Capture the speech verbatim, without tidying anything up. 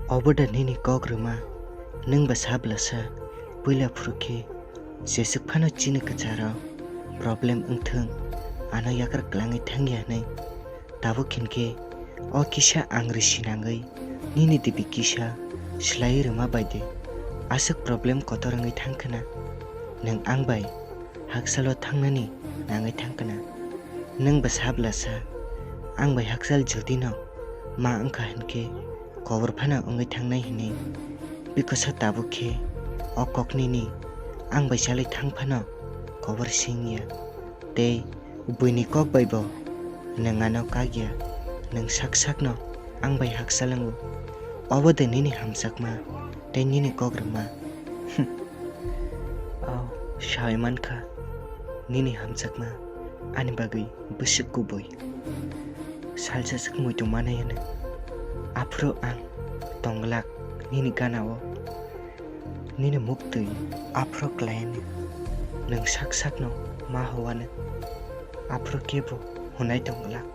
Obo da nini kok rwma? Nwng ba sa bwlasa puila phuru khe jeswk phano chini kwcharo problem wngthwng, ano yakar kwlangwi thangya hwnwi. Tabuk hinkhe o kisa ang risi nangwi nini debi kisa swlaiwi rwma bai de aswk problem kotor wngwi thangkhwna? Nwng ang bai haksalo thangnani nangwi thangkhwna? Nwng ba sa bwlasa, ang bai hakchal jodi no ma wngkha hinkhe kobor phano wngwi thangnai hwnwi. Bikosa tabuk khe o kok nini ang bai chalwi thang phano kobor singya. Tei buini kok bai bo nwng ano kakya, nwng sak sakno ang bai hakchal wngo. Obo de nini hamjakma tei nini kok rwma? O, sawi mankha, nini hamjakma ani bagwi bwswk kubui. Salsa swk muitu manai hwnwi. Aphuru ang tongglak nini gana-o. Nini muktwi aphuru khlaini. Nwng sak sakno ma howano. Aphuru kebo hwnai tongglak.